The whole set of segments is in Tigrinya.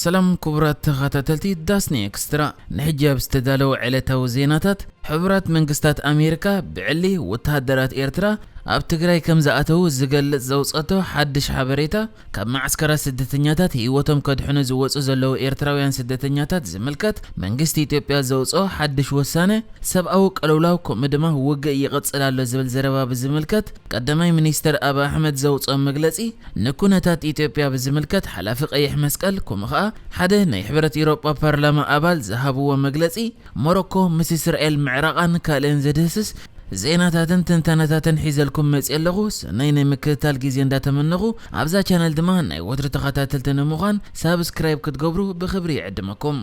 ሰላም ክቡራት ተኸታተልቲ ዳስኒ ኤክስትራ፣ ንሕጂ ኣብ ዝተዳለወ ዕለታዊ ዜናታት፣ ሕቡራት መንግስታት ኣሜሪካ ብዕሊ ወተሃደራት ኤርትራ ኣብ ትግራይ ከም ዝኣተዉ ዝገልጽ ዘውጸቶ ሓድሽ ሓበሬታ፣ ካብ መዓስከራት ስደተኛታት ህይወቶም ከድሕኑ ዝወጹ ዘለዉ ኤርትራውያን ስደተኛታት ዝምልከት መንግስቲ ኢትዮጵያ ዘውጽኦ ሓድሽ ወሳነ፣ ሰብኣዊ ቅልውላው ከምኡ ድማ ውግእ ይቕጽል ኣሎ ዝብል ዘረባ ብዝምልከት ቀዳማይ ሚኒስትር ኣብ ኣሕመድ ዘውጽኦ መግለጺ፣ ንኩነታት ኢትዮጵያ ብዝምልከት ሓላፊ ቀይሕ መስቀል ከምኡ ኸኣ ሓደ ናይ ሕብረት ኤውሮጳ ፓርላማ ኣባል ዝሃብዎ መግለጺ፣ ሞሮኮ ምስ እስራኤል ምዕራቓን ካልእን ዘድህስስ ዜናታትን ትንተናታትን ሒዘልኩም መጽየ ኣለኹ። ሰናይ ናይ ምክትታል ግዜ እንዳተመነኹ፣ ኣብዛ ቻነል ድማ ናይ ወትሪ ተኸታተልቲ ንምዃን ሳብስክራይብ ክትገብሩ ብኽብሪ ይዕድመኩም።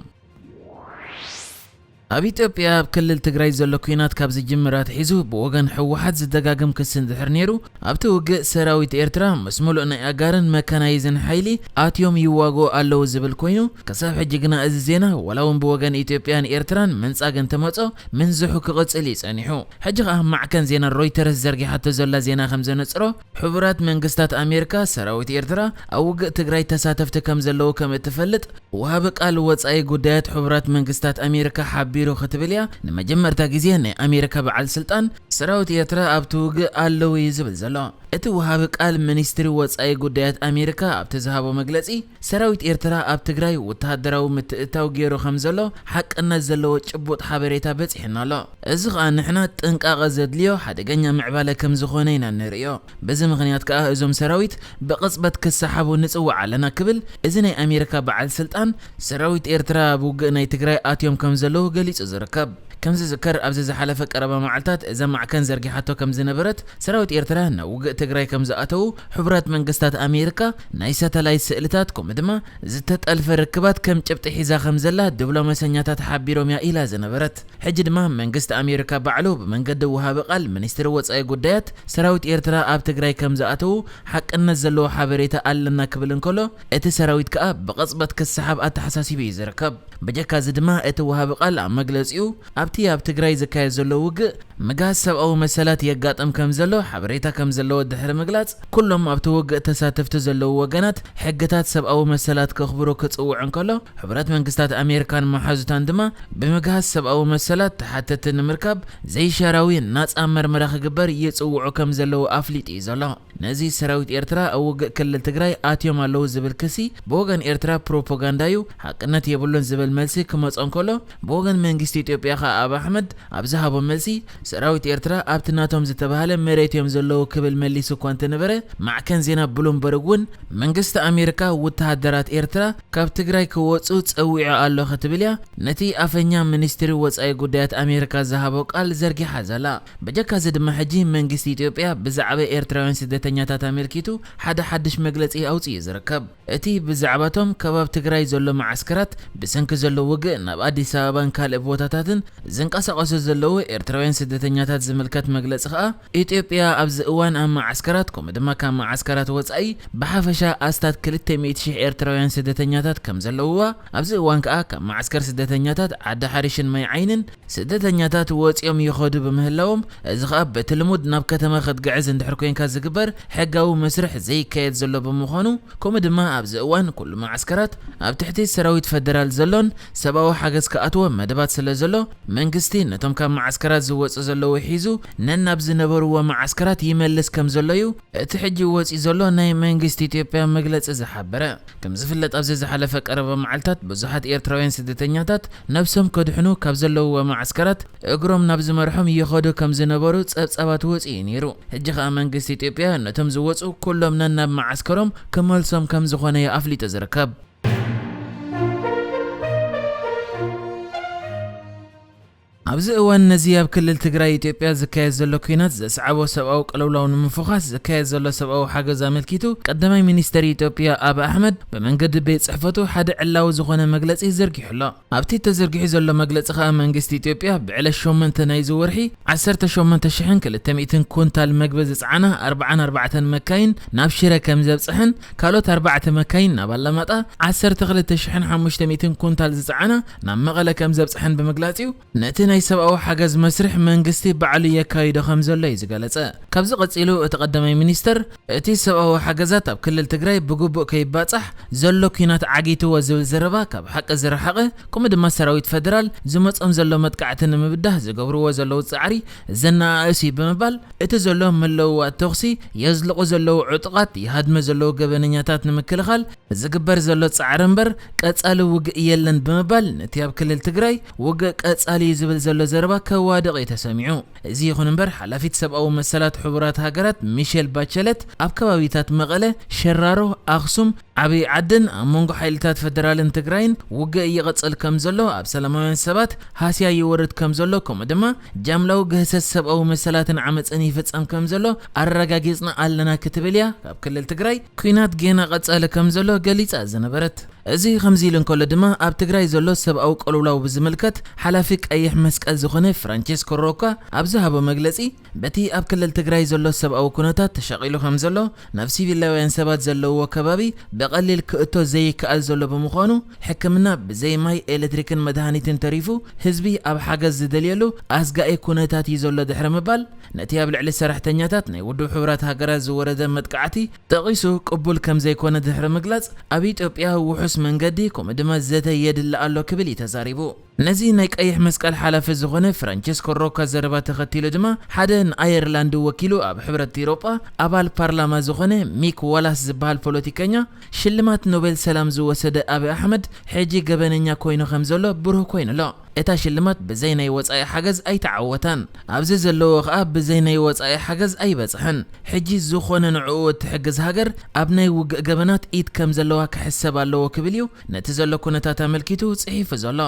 ኣብ ኢትዮጵያ ኣብ ክልል ትግራይ ዘሎ ኲናት ካብ ዝጅምር ኣትሒዙ ብወገን ህወሓት ዝደጋግም ክሲ እንድሕር ነይሩ፣ ኣብቲ ውግእ ሰራዊት ኤርትራ ምስ ሙሉእ ናይ ኣጋርን መካናይዝን ሓይሊ ኣትዮም ይዋግኡ ኣለዉ ዝብል ኮይኑ፣ ክሳብ ሕጂ ግና እዚ ዜና ዋላ እውን ብወገን ኢትዮጵያን ኤርትራን ምንጻግ እንተመጾ ምንዝሑ ክቕጽል እዩ ጸኒሑ። ሕጂ ኸኣ ማዕከን ዜና ሮይተርስ ዘርጊሓቶ ዘላ ዜና ከም ዘነጽሮ፣ ሕቡራት መንግስታት ኣሜሪካ ሰራዊት ኤርትራ ኣብ ውግእ ትግራይ ተሳተፍቲ ከም ዘለዉ ከም እትፈልጥ ወሃቢ ቃል ወጻኢ ጉዳያት ሕቡራት መንግስታት ኣሜሪካ ሓቢሩ ክትብል እያ ንመጀመርታ ግዜ ናይ ኣሜሪካ በዓል ስልጣን ሰራዊት ኤርትራ ኣብቲ ውግእ ኣለዉ እዩ ዝብል ዘሎ። እቲ ወሃቢ ቃል ሚኒስትሪ ወጻኢ ጉዳያት ኣሜሪካ ኣብቲ ዝሃቦ መግለጺ፣ ሰራዊት ኤርትራ ኣብ ትግራይ ወተሃደራዊ ምትእትታው ገይሩ ከም ዘሎ ሓቅነት ዘለዎ ጭቡጥ ሓበሬታ በጺሕና ኣሎ። እዚ ኸኣ ንሕና ጥንቃቐ ዘድልዮ ሓደገኛ ምዕባለ ከም ዝኾነ ኢና ንርእዮ። በዚ ምኽንያት ከኣ እዞም ሰራዊት ብቕጽበት ክሰሓቡ ንጽውዕ ኣለና ክብል እዚ ናይ ኣሜሪካ በዓል ስልጣን ሰራዊት ኤርትራ ኣብ ውግእ ናይ ትግራይ ኣትዮም ከም ዘለዉ ገሊጹ ዝርከብ። ከም ዝዝከር ኣብዚ ዝሓለፈ ቀረባ መዓልታት እዛ ማዕከን ዘርጊሓቶ ከም ዝነበረት ሰራዊት ኤርትራ ናብ ውግእ ትግራይ ከም ዝኣተዉ ሕቡራት መንግስታት ኣሜሪካ ናይ ሳተላይት ስእልታት ከምኡ ድማ ዝተጠልፈ ርክባት ከም ጭብጢ ሒዛ ከም ዘላ ዲፕሎማሰኛታት ሓቢሮም እያ ኢላ ዝነበረት። ሕጂ ድማ መንግስቲ ኣሜሪካ ባዕሉ ብመንገዲ ወሃቢ ቃል ሚኒስትሪ ወጻኢ ጉዳያት ሰራዊት ኤርትራ ኣብ ትግራይ ከም ዝኣተዉ ሓቅነት ዘለዎ ሓበሬታ ኣለና ክብል እንከሎ፣ እቲ ሰራዊት ከኣ ብቕጽበት ክሰሓብ ኣተሓሳሲቡ እዩ ዝርከብ። ብጀካ እዚ ድማ እቲ ወሃቢ ቃል ኣብ መግለጺኡ ኣብቲ ኣብ ትግራይ ዝካየድ ዘሎ ውግእ ምግሃስ ሰብኣዊ መሰላት የጋጥም ከም ዘሎ ሓበሬታ ከም ዘለዎ ድሕሪ ምግላጽ፣ ኩሎም ኣብቲ ውግእ ተሳተፍቲ ዘለዉ ወገናት ሕግታት ሰብኣዊ መሰላት ከኽብሩ ክጽውዕ እንከሎ፣ ሕቡራት መንግስታት ኣሜሪካን መሓዙታን ድማ ብምግሃስ ሰብኣዊ መሰላት ተሓተቲ ንምርካብ ዘይሻራዊ ናጻ መርመራ ክግበር ይጽውዑ ከም ዘለዉ ኣፍሊጡ እዩ ዘሎ። ነዚ ሰራዊት ኤርትራ ኣብ ውግእ ክልል ትግራይ ኣትዮም ኣለዉ ዝብል ክሲ ብወገን ኤርትራ ፕሮፓጋንዳ እዩ፣ ሓቅነት የብሉን ዝብል መልሲ ክመጾ እንከሎ፣ ብወገን መንግስቲ ኢትዮጵያ ኸኣ ኣብ ኣሕመድ ኣብ ዝሃቦ መልሲ፣ ሰራዊት ኤርትራ ኣብቲ ናቶም ዝተባህለ መሬት እዮም ዘለዉ ክብል መሊሱ እኳ እንተነበረ፣ ማዕከን ዜና ብሉምበርግ እውን መንግስቲ ኣሜሪካ ወተሃደራት ኤርትራ ካብ ትግራይ ክወጹ ጸዊዑ ኣሎ ክትብል እያ ነቲ ኣፈኛ ሚኒስትሪ ወጻኢ ጉዳያት ኣሜሪካ ዝሃቦ ቃል ዘርጊሓ ዘላ። ብጀካ እዚ ድማ ሕጂ መንግስቲ ኢትዮጵያ ብዛዕባ ኤርትራውያን ስደተኛታት ኣመልኪቱ ሓደ ሓድሽ መግለጺ ኣውጺኡ ዝርከብ። እቲ ብዛዕባቶም ከባብ ትግራይ ዘሎ መዓስከራት ብሰንኪ ዘሎ ውግእ ናብ ኣዲስ ኣበባን ካልእ ቦታታትን ዝንቀሳቐሱ ዘለዉ ኤርትራውያን ስደተኛታት ዝምልከት መግለጺ ከኣ፣ ኢትዮጵያ ኣብዚ እዋን ኣብ መዓስከራት ከምኡ ድማ ካብ መዓስከራት ወጻኢ ብሓፈሻ ኣስታት ክልተ ሚእቲ ሺሕ ኤርትራውያን ስደተኛታት ከም ዘለውዋ፣ ኣብዚ እዋን ከኣ ካብ መዓስከር ስደተኛታት ዓዲ ሓሪሽን ማይ ዓይንን ስደተኛታት ወጺኦም ይኸዱ ብምህላዎም፣ እዚ ከኣ በቲ ልሙድ ናብ ከተማ ክትግዕዝ እንድሕር ኮንካ ዝግበር ሕጋዊ መስርሕ ዘይካየድ ዘሎ ብምዃኑ፣ ከምኡ ድማ ኣብዚ እዋን ኩሉ መዓስከራት ኣብ ትሕቲ ሰራዊት ፈደራል ዘሎን ሰብኣዊ ሓገዝ ክኣትዎ መደባት ስለ ዘሎ፣ መንግስቲ ነቶም ካብ መዓስከራት ዝወጹ ዘለዉ ሒዙ ነናብ ዝነበርዎ መዓስከራት ይመልስ ከም ዘሎ እዩ እቲ ሕጂ ወጺኡ ዘሎ ናይ መንግስቲ ኢትዮጵያ መግለጺ ዝሓበረ። ከም ዝፍለጥ ኣብዚ ዝሓለፈ ቀረባ መዓልታት ብዙሓት ኤርትራውያን ስደተኛታት ነብሶም ከድሕኑ ካብ ዘለውዎ መዓስከራት እግሮም ናብ ዝመርሖም ይኸዱ ከም ዝነበሩ ጸብጻባት ወጺኡ ነይሩ። ሕጂ ኸኣ መንግስቲ ኢትዮጵያ ነቶም ዝወጹ ኩሎም ነናብ መዓስከሮም ክመልሶም ከም ዝኾነ እዩ ኣፍሊጡ ዝርከብ። ኣብዚ እዋን ነዚ ኣብ ክልል ትግራይ ኢትዮጵያ ዝካየድ ዘሎ ኲናት ዘስዓቦ ሰብኣዊ ቅልውላው ንምፍዃስ ዝካየድ ዘሎ ሰብኣዊ ሓገዝ ኣመልኪቱ ቀዳማይ ሚኒስተር ኢትዮጵያ ኣብ ኣሕመድ ብመንገዲ ቤት ጽሕፈቱ ሓደ ዕላዊ ዝኾነ መግለጺ ዘርጊሑ ኣሎ። ኣብቲ ተዘርጊሑ ዘሎ መግለጺ ከኣ መንግስቲ ኢትዮጵያ ብዕለት ሸሞንተ ናይዚ ወርሒ ዓሰርተ ሸሞንተ ሽሕን ክልተ ሚእትን ኩንታል መግቢ ዝጸዓና ኣርብዓን ኣርባዕተን መካይን ናብ ሽረ ከም ዘብጽሐን ካልኦት ኣርባዕተ መካይን ናብ ኣላማጣ ዓሰርተ ክልተ ሽሕን ሓሙሽተ ሚእትን ኩንታል ዝጸዓና ናብ መቐለ ከም ዘብጽሐን ብምግላጽ እዩ ነቲ ናይ ሰብኣዊ ሓገዝ መስርሕ መንግስቲ ባዕሉ የካይዶ ከም ዘሎ እዩ ዝገለጸ። ካብዚ ቀጺሉ እቲ ቀዳማይ ሚኒስተር፣ እቲ ሰብኣዊ ሓገዛት ኣብ ክልል ትግራይ ብግቡእ ከይባጻሕ ዘሎ ኲናት ዓጊትዎ ዝብል ዘረባ ካብ ሓቂ ዝረሓቐ፣ ከምኡ ድማ ሰራዊት ፈደራል ዝመጾም ዘሎ መጥቃዕቲ ንምብዳህ ዝገብርዎ ዘለዉ ጻዕሪ ዘነኣእስ እዩ ብምባል፣ እቲ ዘሎ ምልውዋጥ ተኹሲ፣ የዝልቑ ዘለዉ ዕጡቓት፣ ይሃድመ ዘለዉ ገበነኛታት ንምክልኻል ዝግበር ዘሎ ጻዕሪ እምበር ቀጻሊ ውግእ የለን ብምባል፣ ነቲ ኣብ ክልል ትግራይ ውግእ ቀጻሊ እዩ ዝብል ዘሎ ዘረባ ከዋድቕ እዩ ተሰሚዑ። እዚ ይኹን እምበር፣ ሓላፊት ሰብኣዊ መሰላት ሕቡራት ሃገራት ሚሼል ባቸለት ኣብ ከባቢታት መቐለ፣ ሸራሮ፣ ኣኽሱም፣ ዓብዪ ዓድን ኣብ መንጎ ሓይልታት ፈደራልን ትግራይን ውግእ ይቕጽል ከም ዘሎ፣ ኣብ ሰላማውያን ሰባት ሃስያ ይወርድ ከም ዘሎ፣ ከምኡ ድማ ጃምላዊ ግህሰት ሰብኣዊ መሰላትን ዓመፅን ይፍጸም ከም ዘሎ ኣረጋጊጽና ኣለና ክትብል እያ ካብ ክልል ትግራይ ኲናት ጌና ቀጻሊ ከም ዘሎ ገሊጻ ዝነበረት። እዚ ከምዚ ኢሉ እንከሎ ድማ፣ ኣብ ትግራይ ዘሎ ሰብኣዊ ቅልውላው ብዝምልከት ሓላፊ ቀይሕ መስቀል ዝኾነ ፍራንቸስኮ ሮካ ኣብ ዝሃቦ መግለጺ፣ በቲ ኣብ ክልል ትግራይ ዘሎ ሰብኣዊ ኩነታት ተሻቒሉ ከም ዘሎ፣ ናብ ሲቪላውያን ሰባት ዘለዎ ከባቢ ብቐሊል ክእቶ ዘይከኣል ዘሎ ብምዃኑ፣ ሕክምና ብዘይ ማይ፣ ኤሌክትሪክን መድሃኒትን ተሪፉ፣ ህዝቢ ኣብ ሓገዝ ዝደልየሉ ኣስጋኢ ኩነታት እዩ ዘሎ ድሕሪ ምባል፣ ነቲ ኣብ ልዕሊ ሰራሕተኛታት ናይ ውድብ ሕቡራት ሃገራት ዝወረደ መጥቃዕቲ ጠቒሱ፣ ቅቡል ከም ዘይኮነ ድሕሪ ምግላጽ፣ ኣብ ኢትዮጵያ ውሑስ መንገዲ ከምኡ ድማ ዘተ የድሊ ኣሎ ክብል እዩ ተዛሪቡ። ነዚ ናይ ቀይሕ መስቀል ሓላፊ ዝኾነ ፍራንቸስኮ ሮካ ዘረባ ተኸቲሉ ድማ፣ ሓደ ንኣየርላንድ ወኪሉ ኣብ ሕብረት ኢሮጳ ኣባል ፓርላማ ዝኾነ ሚክ ዋላስ ዝበሃል ፖለቲከኛ፣ ሽልማት ኖቤል ሰላም ዝወሰደ ኣብይ ኣሕመድ፣ ሕጂ ገበነኛ ኮይኑ ከም ዘሎ ብሩህ ኮይኑ ኣሎ። እታ ሽልማት ብዘይ ናይ ወጻኢ ሓገዝ ኣይተዓወታን። ኣብዚ ዘለዎ ኸኣ ብዘይ ናይ ወጻኢ ሓገዝ ኣይበጽሐን። ሕጂ ዝኾነ ንዕኡ እትሕግዝ ሃገር ኣብ ናይ ውግእ ገበናት ኢድ ከም ዘለዋ ክሕሰብ ኣለዎ ክብል እዩ ነቲ ዘሎ ኩነታት ኣመልኪቱ ጽሒፉ ዘሎ።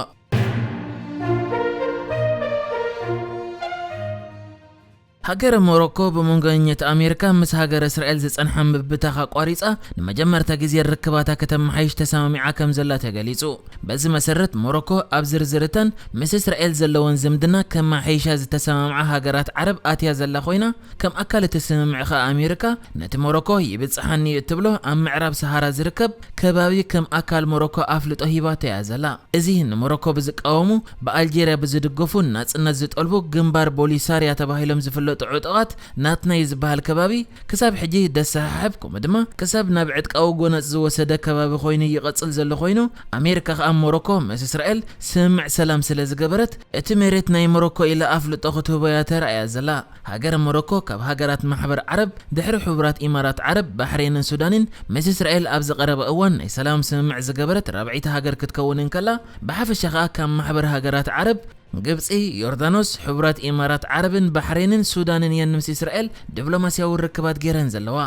ሃገረ ሞሮኮ ብመንጎኛት ኣሜሪካ ምስ ሃገረ እስራኤል ዝጸንሓ ምብታኽ ኣቋሪጻ ንመጀመርታ ግዜ ርክባታ ከተመሓይሽ ተሰማሚዓ ከም ዘላ ተገሊጹ። በዚ መሰረት ሞሮኮ ኣብ ዝርዝርተን ምስ እስራኤል ዘለወን ዝምድና ከመሓይሻ ዝተሰማምዓ ሃገራት ዓረብ ኣትያ ዘላ ኮይና፣ ከም ኣካል እቲ ስምምዕ ከኣ ኣሜሪካ ነቲ ሞሮኮ ይብጽሓኒ እትብሎ ኣብ ምዕራብ ሰሃራ ዝርከብ ከባቢ ከም ኣካል ሞሮኮ ኣፍልጦ ሂባቶ እያ ዘላ። እዚ ንሞሮኮ ብዝቃወሙ፣ ብኣልጄርያ ብዝድገፉን ናጽነት ዝጠልቡ ግንባር ቦሊሳርያ ተባሂሎም ዝፍለጡ ዕጡቓት ናትና እዩ ዝበሃል ከባቢ ክሳብ ሕጂ ደሰሓሕብ፣ ከምኡ ድማ ክሳብ ናብ ዕጥቃዊ ጎነጽ ዝወሰደ ከባቢ ኮይኑ ይቐጽል ዘሎ ኮይኑ፣ ኣሜሪካ ከኣ ሞሮኮ ምስ እስራኤል ስምምዕ ሰላም ስለ ዝገበረት፣ እቲ መሬት ናይ ሞሮኮ ኢላ ኣፍልጦ ክትህቦ እያ ተራእያ ዘላ። ሃገረ ሞሮኮ ካብ ሃገራት ማሕበር ዓረብ ድሕሪ ሕቡራት ኢማራት ዓረብ፣ ባሕሬንን ሱዳንን ምስ እስራኤል ኣብዚ ቀረባ እዋን ናይ ሰላም ስምምዕ ዝገበረት ራብዐይቲ ሃገር ክትከውን እንከላ፣ ብሓፈሻ ከኣ ካብ ማሕበር ሃገራት ዓረብ፣ ግብጺ፣ ዮርዳኖስ፣ ሕቡራት ኢማራት ዓረብን ባሕሬንን ሱዳንን እየን ምስ እስራኤል ዲፕሎማስያዊ ርክባት ገይረን ዘለዋ።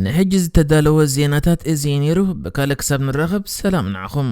ንሕጂ ዝተዳለወ ዜናታት እዚ እዩ ነይሩ። ብካልእ ክሳብ ንራኸብ፣ ሰላም ንዓኹም።